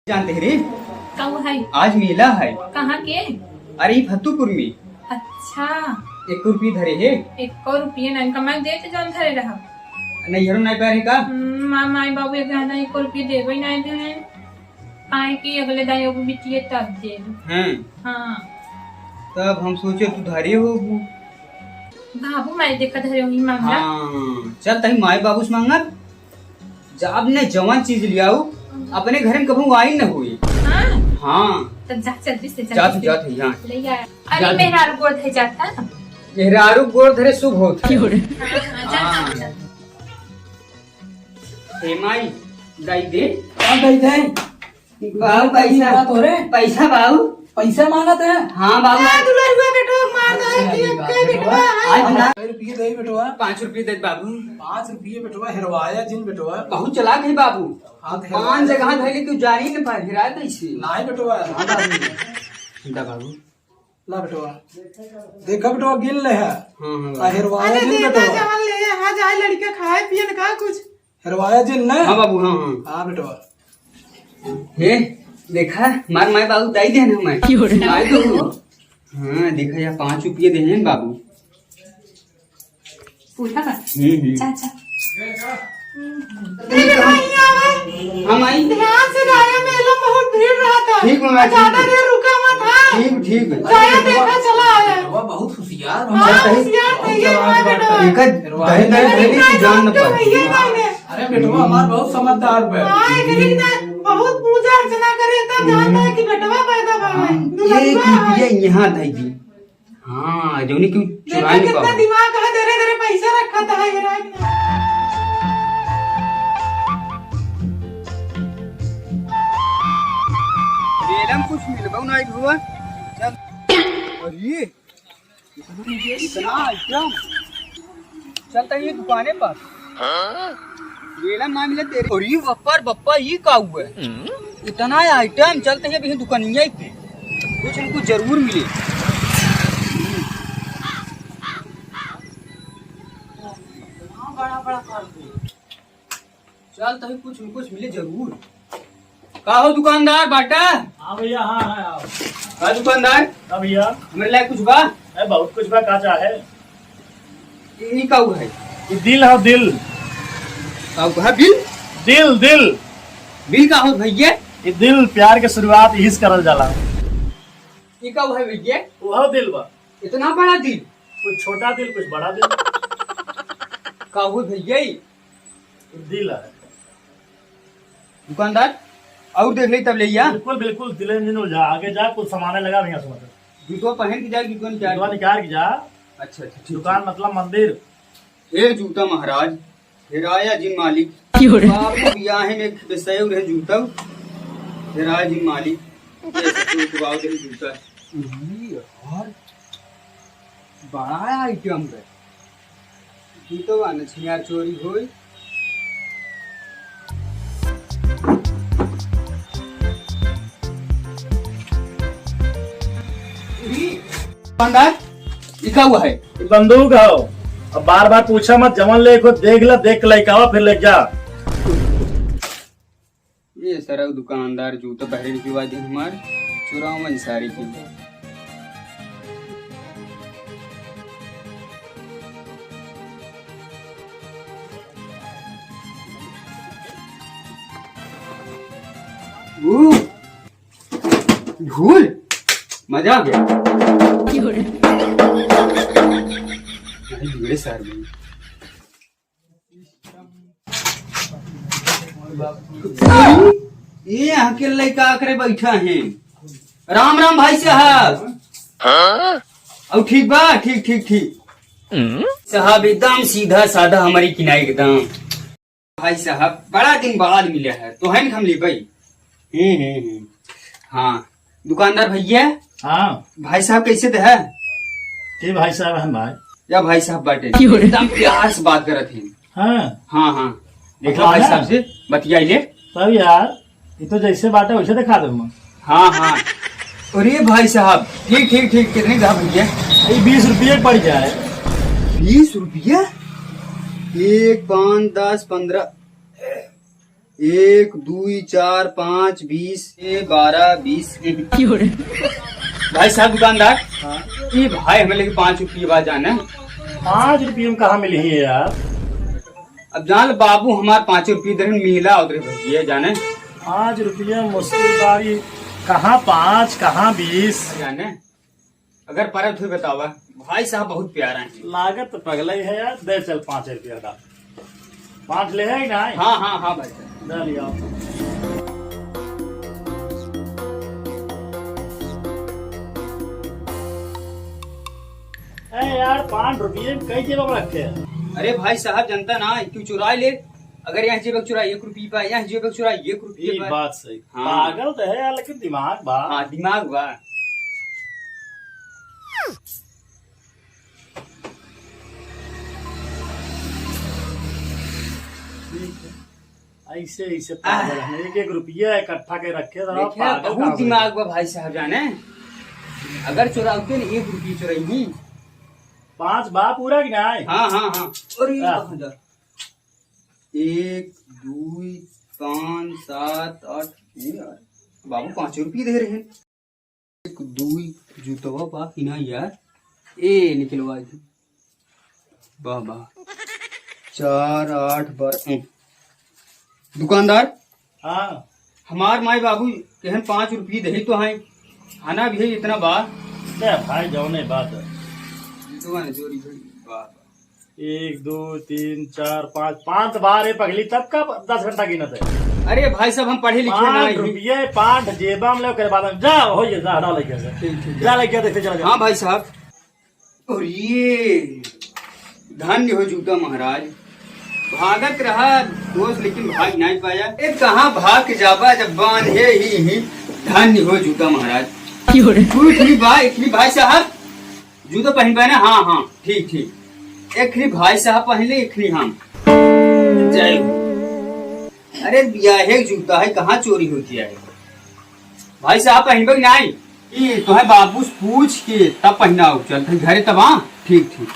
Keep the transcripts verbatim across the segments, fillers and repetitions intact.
जानते हैं रे, कहू है? आज मेला है। कहाँ के? अरे, ई फतुपुर में। अच्छा। एक रुपये धरे है। एक रुपये नहीं, कमाई देते जान धरे रहा। नहीं, हरो नहीं पैर है का? हम्म, माँ, माई बाबू एक दाना एक रुपये देवे नहीं दे हैं। काहे कि अगले दाई एगो बिटिये तब दे। हैं। हाँ। तब हम सोचे तू धरे हो। बाबू माई देखा धरे होई मांगा। हाँ, चल तही माई बाबू से मांगा। जब ने जवन चीज लियाऊ, अपने घर में कभू आई न होई। हाँ? हाँ। तब जा, जल्दी से, जा जल्दी तू, से। जा तू, हाँ। ले आ। अरे, जा तू। मेहरारू गोड़ धरे जाता। मेहरारू गोड़ धरे शुभ होत है। हाँ, हाँ, जा, हाँ। जा, जा। हे माई, दई दे। का दई दे? बाऊ, पैसा। बात हो रे। पैसा बाऊ। पैसा मांगत है? हाँ बाऊ। ए, दुलरुआ बेटवा मार दे कि एक बेटवा है। आज ना। कै रुपये दे बेटवा? पाँच रुपये दे बाबू। पाँच रुपये बेटवा, हेरवाया जिन बेटवा। बहुत चालाक है बाबू। हाँ, तो पाँच हेरवाया जगह जिन। धइले तू जानी न पाए, हेराए कैसे? नाहीं बेटवा। हाँ बाबू। दा बाबू। ला बेटवा। देखा बेटवा, गिन ले है। हाँ, हाँ आ बाबू। हेरवाया अरे जिन देता बेटवा। जवन ले, हाँ जाए लड़का खाए पिए न का कुछ। हेरवाया जिन ना? हाँ बाबू, हाँ, हाँ। हाँ बेटवा। हे, देखा, मार माई बाबू दाई देन हमें। क्यों रे? माई तो हूँ। हाँ, देखा, या पाँच रुपये देन बाबू। पूरा का? हम्म, हम्म। चाचा। ए बेटवा, यहाँ आवे। हाँ, माई। ध्यान से जाया, मेला बहुत भीड़ रहता। ठीक बा, माई, ज्यादा ठीक। देर रुका मत, हाँ। ठीक, ठीक। जाया देखा, चला आया। बेटवा बहुत होशियार बा। हाँ, होशियार थे, ये हमारे बेटवा। एकर दही, दही, दही, तू जान न पाए। भैया जाने। अरे बेटवा हमार बहुत समझदार बा। हाँ, एकरी के ना बहुत पूजा अर्चना करे, तब जानता है कि बेटवा पैदा भवा है। हाँ, दुल्हनवा एक रुपया है। यहाँ धई दी। हाँ, जौनी क्यों देखा चुराई कितना पाओ। दिमाग है, धरे धरे पैसा रखा था, ये राज में। मेला में कुछ मिलबो नहीं हुआ। चल। अरे, इतना आइटम। चलता ये दुकाने पर। हाँ? मेला में ना मिले तेरे। अरे बप्पा रे बप्पा, ये का हुआ है? इतना आइटम, चलते हैं अभी दुकानिया पे। कुछ हमको जरूर मिले। बड़ा बड़ा कर दे। चल, तभी कुछ न कुछ मिले जरूर। का हो दुकानदार, बाटा? हाँ भैया, हाँ, हाँ, आओ। का दुकानदार? हाँ भैया। हमरे लायक कुछ बा? अरे, बहुत कुछ बा, का चाहे? ई का है? ई दिल है, दिल। का है, बिल? दिल, दिल। बिल का हो भैया? ई दिल, प्यार के शुरुआत यही से करल जाला। ई का है भैया? वह दिल बा। इतना बड़ा दिल? कुछ छोटा दिल, कुछ बड़ा दिल। का हो भैया ई? दिल है। दुकानदार, और देख ले तब ले या। बिल्कुल, बिल्कुल, दिले नहीं हो जा, आगे जा, कुछ सामान लगा भैया समझ। जूतवा पहन के जाए, दुकान क्या? जूतवा निकाल के जा। अच्छा, अच्छा, ठीक, दुकान ठीक। मतलब मंदिर। हे जूता महाराज, हेराया जिन मालिक। क्यों रे? बाप बियाहे में बेसैव रहे जूता। हेराया जिन मालिक। ये सब तो बाबू दे जूता। अरे यार, बड़ा आइटम बा। ई तो बा न छिनार चोरी होई। ई दुकानदार, ई का हुआ है? ई बंदूक हौ। अब बार बार पूछा मत, जवन ले खुद देख ला, देख के लइकावा फिर ले जा। ये सरऊ दुकानदार जूता पहरे की आवाज हमार चुरावन सारी की। ऊ, झूल, मजा आ गया। क्यों रे? अरे, बिगड़े सार में। ये यहाँ के लइका आकरे बैठा है। राम राम भाई साहब। हाँ? और ठीक बा? ठीक, ठीक, ठीक। साहब एकदम सीधा साधा हमारी किनाई एकदम। भाई साहब, बड़ा दिन बाद मिले है, तो है न हम लेबै। हम्म, हम्म, हम्म। हाँ, दुकानदार भैया। हाँ। भाई साहब कैसे दे है? के भाई साहब हैं भाई? या भाई साहब बाटे। क्यों रे? एकदम प्यार से बात करत हैं। हाँ। हाँ, हाँ। देखा बतवा भाई ना। साहब से बतियाई ले। तब यार, ये तो जैसे बाटे वैसे दिखा दे हम। हाँ, हाँ। अरे भाई साहब, ठीक, ठीक, ठीक, कितने का भैया? ये बीस रुपये पड़ जाए। बीस रुपया? एक, पाँच, दस, पन्द्रह, एक, दुई, चार, पाँच, बीस, ए, बारह, बीस। भाई साहब दुकानदार, हाँ। ई भाई हमें लगे पाँच रुपये बा जाने। पाँच रुपये में कहाँ मिली है यार? अब जान ल बाबू हमार पाँच रुपये दे रहे, मिला उधर भैया जाने। पाँच रुपये मुश्किल बारी, कहाँ पाँच, कहाँ बीस? जाने। अगर परत हुई बतावा, भाई साहब बहुत प्यारा है। लागत तो पगला ही है यार, दे चल पाँच रुपया का। पाँच ले है कि नहीं? हाँ, हाँ, हाँ भाई साहब। दे लिया। ए यार, पाँच रुपये में कई जेब में रखे हैं? अरे भाई साहब, जनता ना, क्यों चुरा ले? अगर यहाँ जेब चुराई एक रुपये पा, यहाँ जेब चुराई एक रुपये ये पा। बात सही। हाँ। पागल तो है यार, लेकिन दिमाग बा। हाँ, दिमाग बा। ऐसे, ऐसे पागल है। एक, एक रुपया इकट्ठा के रखे रहा, देखिए, पागल बहुत का दिमाग बा भाई साहब जाने। अगर चुराते न एक रुपये चुराई। पाँच बा पूरा कि नहीं? हाँ, हाँ, हाँ। और ये हाँ। कहाँ जा? एक, दुई, पाँच, सात, आठ, ये यार, बाबू पाँच रुपये दे रहे हैं। एक, दुई, जूतवा बा कि ना यार? ए, निकलवा दे। वाह, वाह। चार, आठ, बारह, ए। दुकानदार, हाँ। हमार माई बाबू कहन पाँच रुपये दही तो हैं, खाना भी है इतना बा। ले भाई, जौने बात है। जूतवा ने चोरी भई, वाह, वाह। एक, दो, तीन, चार, पाँच, पाँच बार है पगली, तब का दस घंटा गिनत है? अरे भाई साहब, हम पढ़े लिखे ना पाँच हैं। रुपये, पाँच जेबा में ले, ओकरे बाद में जा, हो ये, जा, हटा लेके जा। ठीक, ठीक, जा ठीक। लेके देखते चला जा। हाँ भाई साहब, और ये धन्य हो जूता महाराज, भागत रहा दोस्त, लेकिन भाग नहीं पाया। ए, कहाँ भाग के जाबा जब बांधे ही, ही। धन्य हो जूता महाराज। क्यों रे? तू इखनी बा, इखनी भाई साहब, जूता पहिन पाए ना? हाँ, हाँ, ठीक, ठीक। इखनी भाई साहब पहिन ले, इखनी हम। जय हो। अरे, बियाहे के जूता है, कहाँ चोरी होती है? भाई साहब, पहिनबे कि नाई? ई तोहे बाबू से पूछ के तब पहिना हो, चल, फिर घरे तब, हाँ? ठीक, ठीक।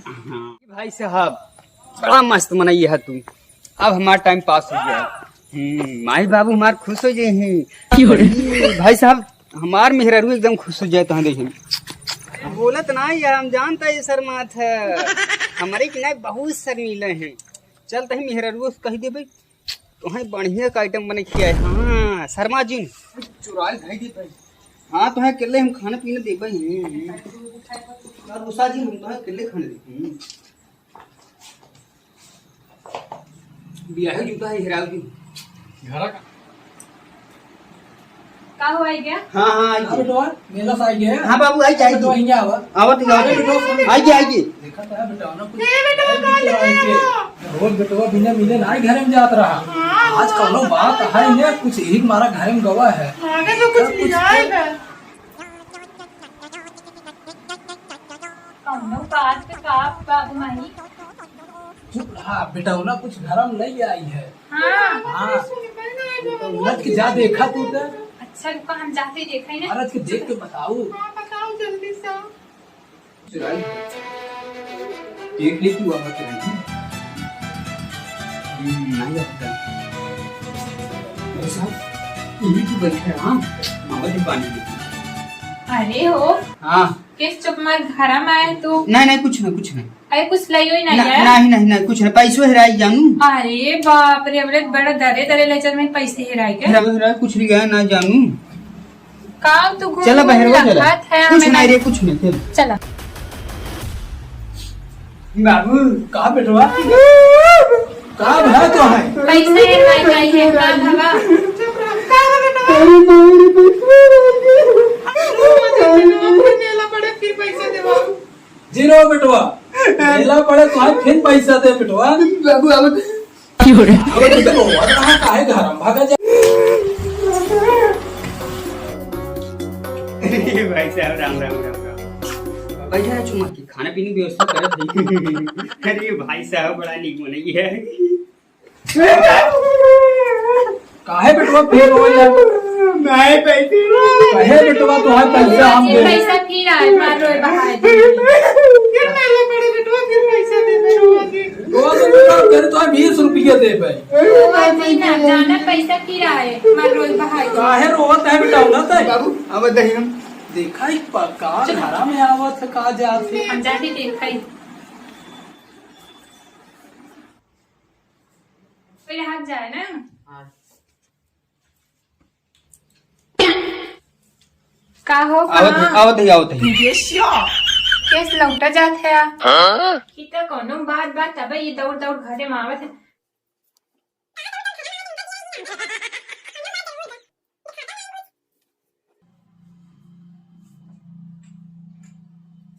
हाँ। भाई साहब, बड़ा मस्त मनई है तू। अब हमार टाइम पास हो गया। हम्म, माई बाबू हमार खुश हो जाए हैं। क्यों रे? भाई साहब, हमार मेहरारू एकदम खुश हो जाए तहाँ देखे। बोलत ना यार, हम जानता ये शर्मात है। हमरे के ना बहुत शर्मीले हैं। चल तही मेहरारू से कह देबे, तोहे बढ़िया का आइटम बने खियाए। हाँ, शर्मा जिन। चुराए खाई देबे। हाँ, तोहे अकेले हम खाना पीना देबे। यार, उषा जी, हम तोहे अकेले खाना देबे। बियाहे जूता है, हेराव जी। घरा का? का हो, आई गया? हाँ, हाँ, आई हाँ, गया। बेटवा, मेला से आई गया। हाँ, बाबू, आई गया, आई बेटवा, गया। हियाँ आवा। आवत ही, आवत ही। बेटवा, सुन। आई गया, आई गया। देखा था, बेटवा, ना कुछ ए, बेटवा, का ले आया? रोज बेटवा बिना मिले ना घर में जात रहा। हाँ, आज कौनो बात है ने, कुछ यही मारा घर में गवा है। आगे तो कुछ कुछ लिया है। कौनो बात पे का बाबू माई? चुप रहा, बेटौना कुछ घर में नहीं आई है। हाँ। हाँ। उलट के जा देखा तू तो। अच्छा, रुका, हम जाते देखा ही ना। अरे, के देख के बताऊ। हाँ, बताओ जल्दी से। चुराई। देख ले तू, आवा तो नहीं। हम्म, नहीं आता। अरे साहब, यही तो बैठे हैं, हाँ? मामा जी पानी लेके। अरे हो। हाँ। किस चुप मार घर में आए तू? नहीं, नहीं, कुछ नहीं, कुछ नहीं। अरे कुछ लाइयो ही ना ना, यार। नहीं, नहीं, नहीं, कुछ नहीं, पैसो हेराई जानू। अरे बाप रे, अबले बड़ा दरे दरे लेचर में पैसे हेराई के। हेराई, हेराई, कुछ नहीं गया ना जानू। का तू घूम चला घूम बहरवा चला। लखत है कुछ हमें नहीं ना। रे, कुछ नहीं, चल। चला। बाबू, का बेटवा? का भा तो है? पैसे हेराई गई है, का भवा? अरे नहीं रे बेटवा। जी रो बेटवा, मेला पड़े तो है, फिर पैसा दे बेटवा। बाबू, अब क्यों रे? अब तो रोवत रहा, काहे घर में भागा जा? अरे भाई साहब, राम, राम, राम, राम। बैठा है चुमा के, खाना पीने की व्यवस्था करत है। अरे भाई साहब, बड़ा नीक मनई है। काहे बेटवा फिर रोए यार? नहीं पैसे। काहे बेटवा तोहार पैसा हम दे? पैसा फिर आए, मार रोए बहाए दे। फिर मेला पड़े बेटवा, फिर पैसा दे दे रोआ के। रोज उनका फिर तो बीस रुपये दे भाई। अरे, ओ, बाप जी ना, रे। जाना पैसा किराए, मार रोज बहाई। काहे रोवत है बेटा, उलत है? बाबू, अब दही हम। देखा ही पका घरा में आवत है, का जात है? हम जाके देखा ही। पहले हाथ जाए ना। हाँ। का हो, आवत है, कहाँ? आवत है, आवत है। केस लौटा जात है। हाँ? ई तो कोनो बात बा, तबे ई दौड़ दौड़ घरे में आवत है।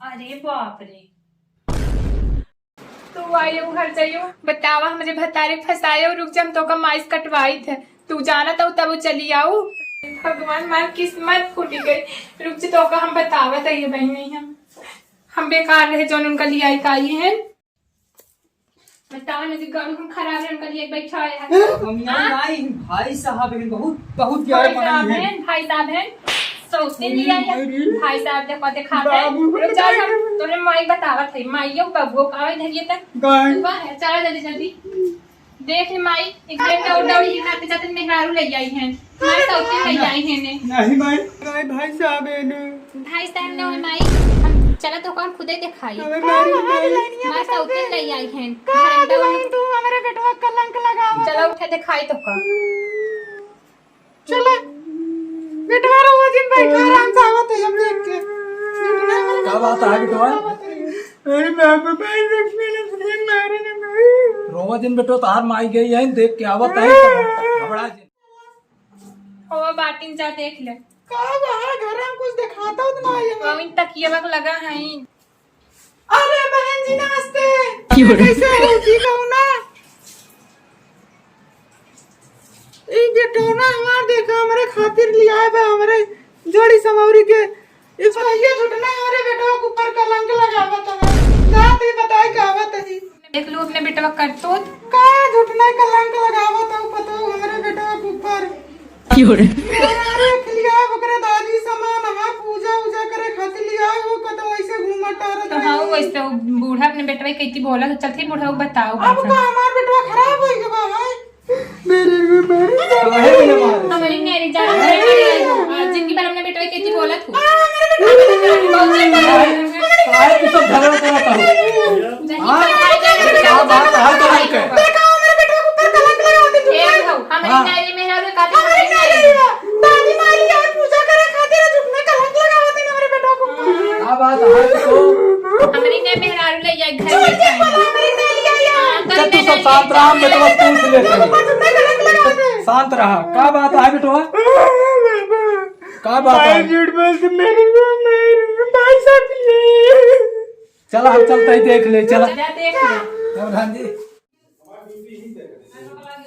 अरे बाप रे। तू आयो घर जाइयो, बतावा हमरे भतारे फंसायो, रुक जा हम तोका माइस कटवाई थे। तू जाना तो तब चली आऊ। भगवान मार किस्मत फूटी गई। रुक जा तोका हम बतावा थे ये बहन नहीं हम। हम बेकार रहे जौन उनका लियाई का आई है। बतावा ना जी गाड़ी हम खराब है उनका लिए बैठा है। हम यहाँ हाँ? नहीं, भाई साहब हैं, बहुत, बहुत भाई प्यारे साहब बनाई हैं। हैं, भाई साहब हैं। सौते लिया है। अरे। भाई साहब देखो दिखाते हैं। बाबू। रुक जा हम तोरे माई बतावत है। माइयो बबुओ का आवे धरिए तक। गाय। सुबह है, चला जल्दी जल्दी। देख ले माई, एक घंटा और दौड़ी खाते जाते मेहरारू ले आई हैं। माई सौते ले आई हैं ने। नहीं माई, नहीं भाई साहब है ने। भाई साहब ने माई, हम चला तो कौन खुदे दिखाई। अबे मारी माई। माई सौते ले आई हैं। का घंटा दुल्हन तू हमरे बेटवा कलंक लगावा। चला उठे दिखाई तो का। चला, बेटवा रउआ जिन बैठा, आराम से आवत है, हम देख के। का बात है, बेटवा? अरे बाबू, भाई लक्ष्मी, लक्ष्मी मारे ना भाई। रोवा जिन बेटवा, तोहार माई गई है, देख के आवत है, घबरा जिन। ओ बाटिन जा देख ले। का बाहर घर में कुछ दिखाता उतना है? कौन तकिया लगा है? अरे बहन जी नमस्ते। क्यों रे? कैसे हो, ठीक हो ना? ई बेटौना हमार देखा हमरे खातिर लियाए बा, हमरे जोड़ी समौरी के। ई भैया झुटना हमरे बेटवा के ऊपर कलंक लगावत हवे। जात ही बताई का आवत ही। देख लू अपने बेटवा करतूत। का झुटना कलंक लगावत हौ पतोह हमरे बेटवा के ऊपर। क्यों रे? अरे, अरे, लियाए ओकरे दादी सामान, हाँ, पूजा उजा करे खातिर लियाए हो, कतौ ऐसे घूमत टहरत तो हाँ, रही। वैसे वो बूढ़ा अपने बेटवा के इतनी बोला, तो चलते बूढ़ा को बताओ अब भाषा। का हमार बेटवा खराब होई गवा है? मेरे को मार। काहे के मारे? हमारी मेरी जान, हमारी मेरी जान। आज जिंदगी भर अपने बेटवा के इतनी बोला तू। आ, मेरे बेटवा के काहे, काहे तू सब झगड़ा करत हो? हाँ? का बात है तो नहीं कहे? देखा, हमारे बेटवा के ऊपर कलंक लगा दे तू। ए, हो, हमारी हाँ। मेरी मेहरारू का हमारी मेरी। दादी माई यार पूजा करे खातिर झुकने कलंक लगावत है हमारे बेटवा के ऊपर। का बात है तो? हमारी ने मेहरारू ले जाए घर में खाए। हमारी ने ले आया। हाँ, चल तू सब शांत रहा, हम बेटवा पूछ लेते हैं। झुकने कलंक लगावत है। शांत रहा। का बात है बेटवा? का बात है? भाई झूठ बोल, तू मेरे को मार, भाई साहब ये। चला हम चलते ही देख ले, चला। जा देख ले। प्रधान जी।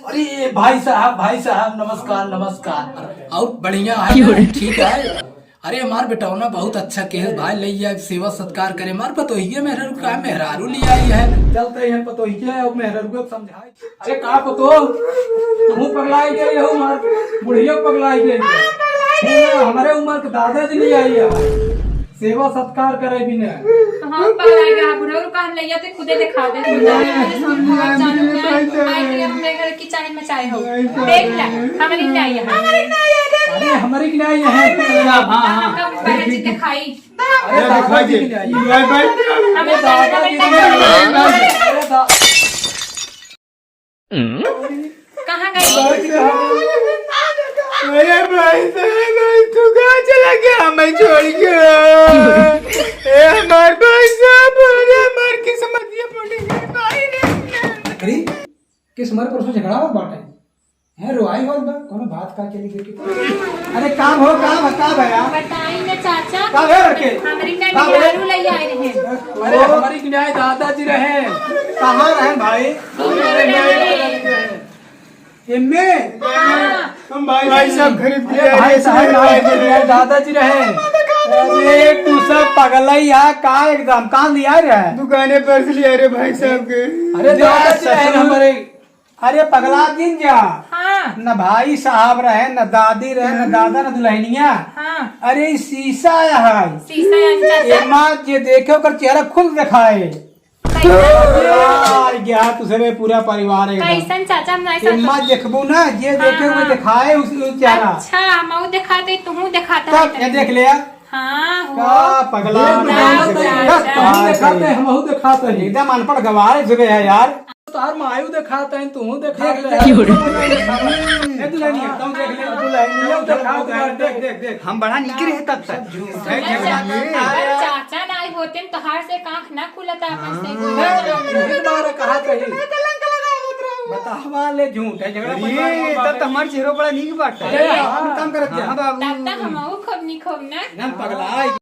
अरे भाई साहब, भाई साहब, नमस्कार, नमस्कार। और बढ़िया है, ठीक है। अरे हमार बेटौना बहुत अच्छा केहस भाई, ले आए, सेवा सत्कार करे। हमार पतोहिए मेहरारू का मेहरारू ले आई है, चलते हैं पतोहिए और मेहरारू को समझाए। अरे का पतोह, तू पगलाई गई हो, हमार बुढ़िया पगलाई गई है। हमरे उम्र के दादाजी ले आई है, सेवा सत्कार करे बिना। तो हम पगलाई गया बुढ़ऊ का हम ले आते खुदे दिखा दे। तू जाने वाले सब भगवान जानू में आए, आए के अपने घर की चाहे मचाए हो। देख ले, हमारी नहीं है। अरे हमारी की नहीं है। हाँ, हाँ, हाँ। हम कब बहन जी के खाई? अरे दादा जी की नहीं है। भाई, भाई। हमें दादा जी की नहीं है। अरे दा- कहाँ गई? अरे भाई साहब, भाई तू कहाँ चला गया हमें छोड़ के? ए हमार भाई साहब, अरे हमार किस्मत ये फूट गई भाई रे। अरे किस हमारे परसों झगड़ा होत बाटे? हैं, रोआई होत बा? कोनो बात का चली गई? अरे का हो, का बा, का बा यार? बताई ना चाचा। का बा लड़के? हमरी का का बा? मेहरारू ले आए रहे। अरे हमरी की नहीं दादाजी रहे। कहाँ रहे भाई? एमे? हाँ। हम भाई, भाई साहब खरीद के अरे लाए भाई थे। साहब, भाई के लिए दादाजी रहे। अरे तू सब पगलई है का एकदम? कहाँ लिया रहे? दुकाने पर से लिया रे भाई साहब के। अरे दादाजी रहे ना हमारे। अरे पगला जिन जा। हाँ। न भाई साहब रहे, न दादी रहे, न दादा, न दुल्हनिया। हाँ। अरे ई शीशा है। शीशा है, चाचा। एमा जे देखे ओकर चेहरा खुद दिखाए। तो यार, क्या तुझे रे पूरा परिवार है एकदम। कैसन चाचा, हम नहीं इम्मा समझ- देखबू ना, जे देखे हुए हाँ। दिखाए उस, उस चारा। अच्छा, मऊ दिखाते, तुहू दिखाता तब है। ये देख ले यार। हाँ, हो। का पगला देख, नहीं देख, देख, देख, देख, तुहू दिखाते हैं, हमहू दिखाते हैं। एकदम अनपढ़ गवार जुगे है यार। तोहार मायू देखात है, तुहू देखात है। देख, देख। ए दुल्हनिया, तुम देख ले, दुल्हनिया देखात है, देख, देख, देख। हम बड़ा नीक रहे तब तक। सब झूठ। है, झूठ। अरे चाचा ना आई होते न, तोहार से आँख ना खुलता अपन से हाँ, बोले। झूठ बार कहा कही। बतावा ले झूठ है, झगड़ा अरे, परिवार में तब बात तो हमार चेहरा बड़ा नीक बात है। अरे, हम काम करत जा। हाँ, बाबू। तब तक हमहू खूब नीक होब ना। एकदम पगला।